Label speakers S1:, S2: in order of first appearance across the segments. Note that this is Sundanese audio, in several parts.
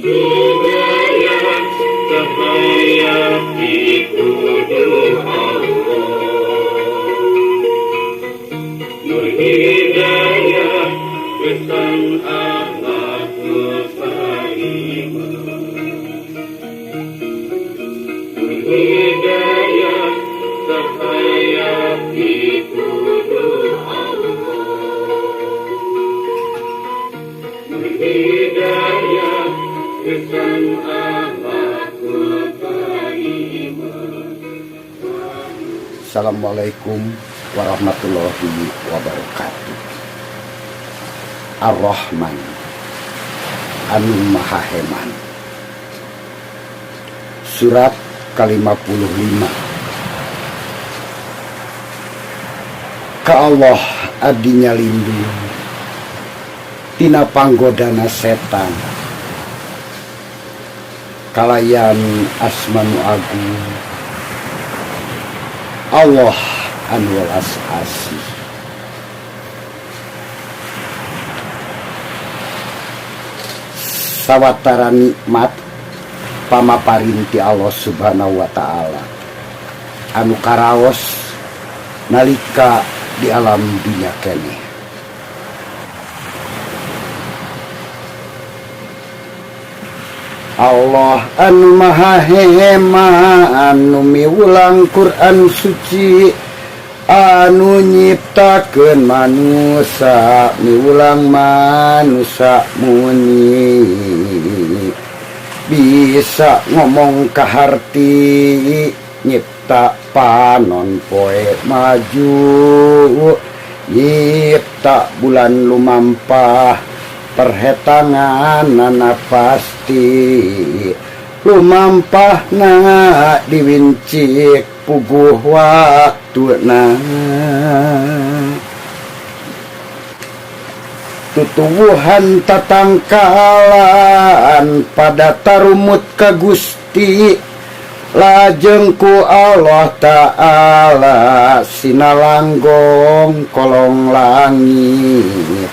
S1: Hidayah cahaya pituduh Allah. Nur hidayah gesan akhlak nu tarima. Nur hidayah cahaya pituduh Allah. Nur hidayah gesan akhlak nu tarima.
S2: Assalamualaikum warahmatullahi wabarakatuh. Ar-Rahman anu Maha Heman. Surat ke-55. Ka Allah abdi nyalindung tina panggodana setan kalayan asma nu agung Allah anu welas asih. Sawatara nikmat pamaparin ti Allah Subhanahu wa taala anu karaos nalika di alam dunya keneh. Allah anu maha hema anu miwulang Quran suci anu nyiptakeun manusa miwulang manusa muni bisa ngomong kaharti nyipta panon poe maju nyipta bulan lumampah perhetanganana pasti lumampahna diwincik puguh waktuna tutuwuhan tatangkalan pada tarumut ka Gusti lajeng ku Allah Ta'ala sinalanggong kolong langit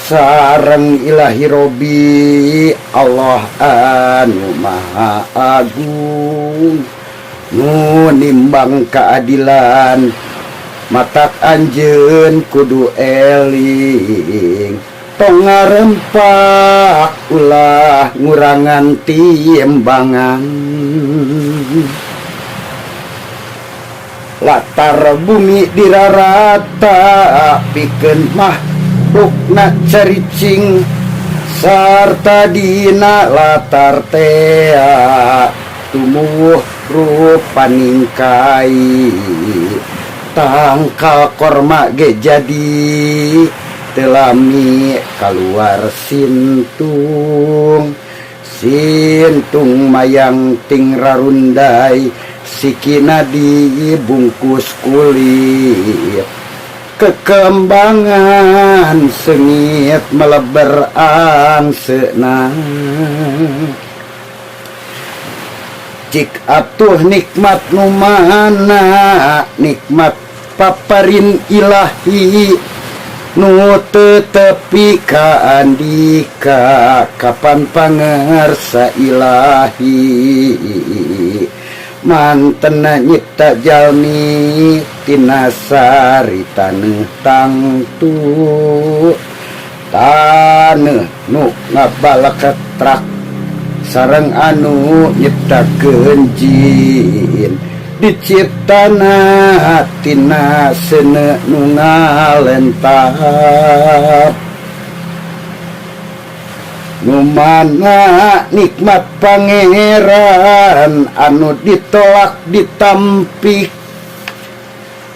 S2: sareng Ilahi Robbi Allah anu Maha Agung nu nimbang keadilan matak anjeun kudu eling tong ngarempak ulah ngurangan timbangan latar bumi dirarata pikeun makhlukna caricing sarta dina latar tea tumuwuh rupaning kai tangkal korma ge jadi teu lami kaluar sintung sintung mayang ting rarunday sikina dibungkus kulit kekembangan seungit meleber angseuna. Cik atuh nikmat nu mana nikmat paparin ilahi nu teu tepi ka andika kapan pangarsa ilahi mantena nyipta jalmi tina sari taneuh tangtu taneuh nu ngabalaketrak sareng anu nyiptakeun jin diciptana tina seuneu nu ngalentap nu mana nikmat pangeran anu ditolak ditampik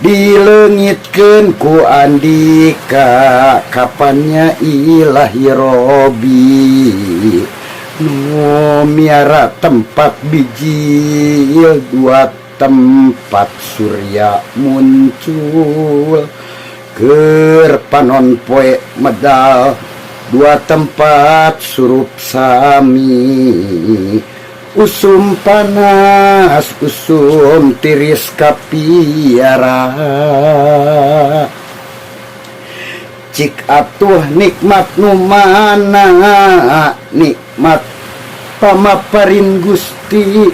S2: dileungitkeun ku andika kapannya ilahi Robbi nu miara tempat bijil dua tempat surya muncul keur panon poe medal dua tempat surup sami usum panas usum tiris kapiara. Cik atuh nikmat nu mana nikmat Pamaparin Gusti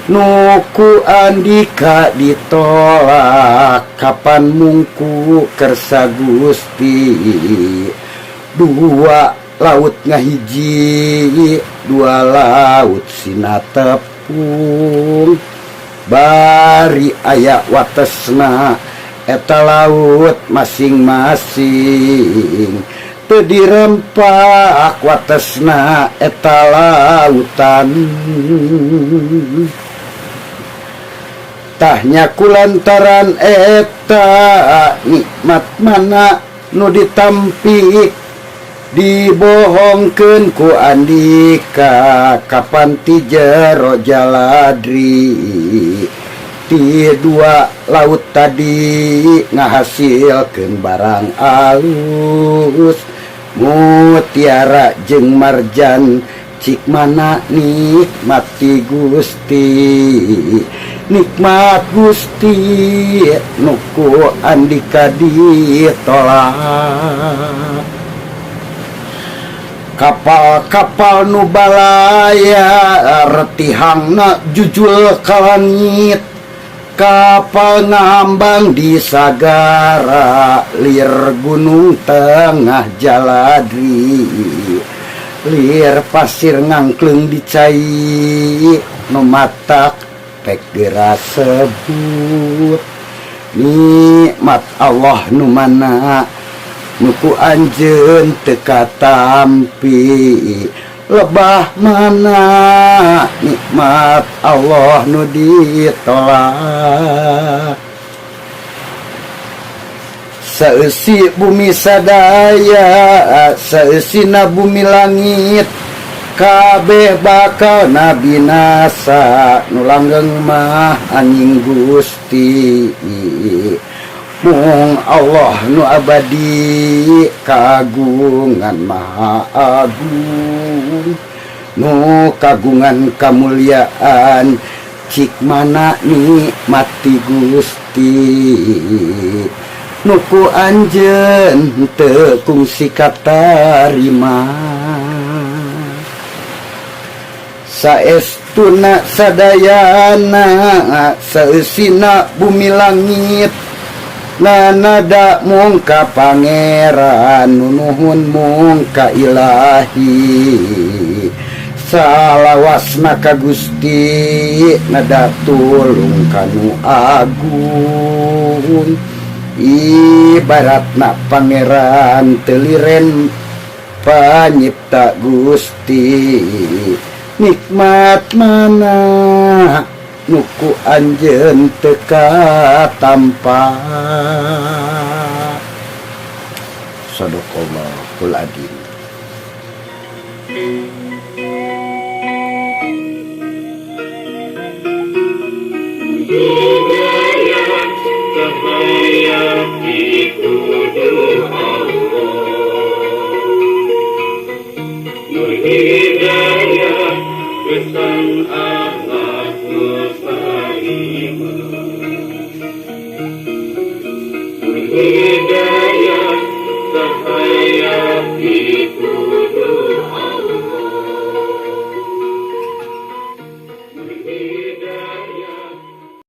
S2: nu ku Andika ditolak kapan mungku kersa Gusti. Dua laut ngahiji, dua laut sinatepung, bari aya watesna eta laut masing-masing, teu dirempak watesna eta lautan. Tah nya kulantaran eta nikmat mana nu ditampik, dibohongkeun ku Andika kapan ti jero jaladri. Ti dua laut tadi ngahasilkeun barang alus, mutiara jeung marjan, cik mana nikmat ti Gusti. Nikmat Gusti nu ku Andika ditolak. Kapal-kapal nu balayar tihangna jujul ka langit, kapal ngambang di sagara, lir gunung tengah jaladri, lir pasir ngangkleng di cai, nu matak pek geura sebut. Nikmat Allah nu mana nu ku anjeun teu katampi, lebah mana nikmat Allah nu ditolak. Saeusi bumi sadaya, saeusina bumi langit, kabeh bakal binasa, nu langgeng mah anging Gusti. Mung Allah nu abadi, kagungan maha agung, nu kagungan kamuliaan, cik mana nikmat ti Gusti nu ku anjeun teu kungsi katarima. Saestuna sadayana, saeusina bumi langit, nanada mung ka Pangeran, nunuhun mung ka Ilahi. Salawasna ka Gusti, nada tulung kanu agung. Ibaratna Pangeran teliren panyipta Gusti. Nikmat mana nu ku anjeun teu katampa. Sadaqallahul adzim.
S1: Hidayah cahaya pituduh Allah, Nur hidayah kesan.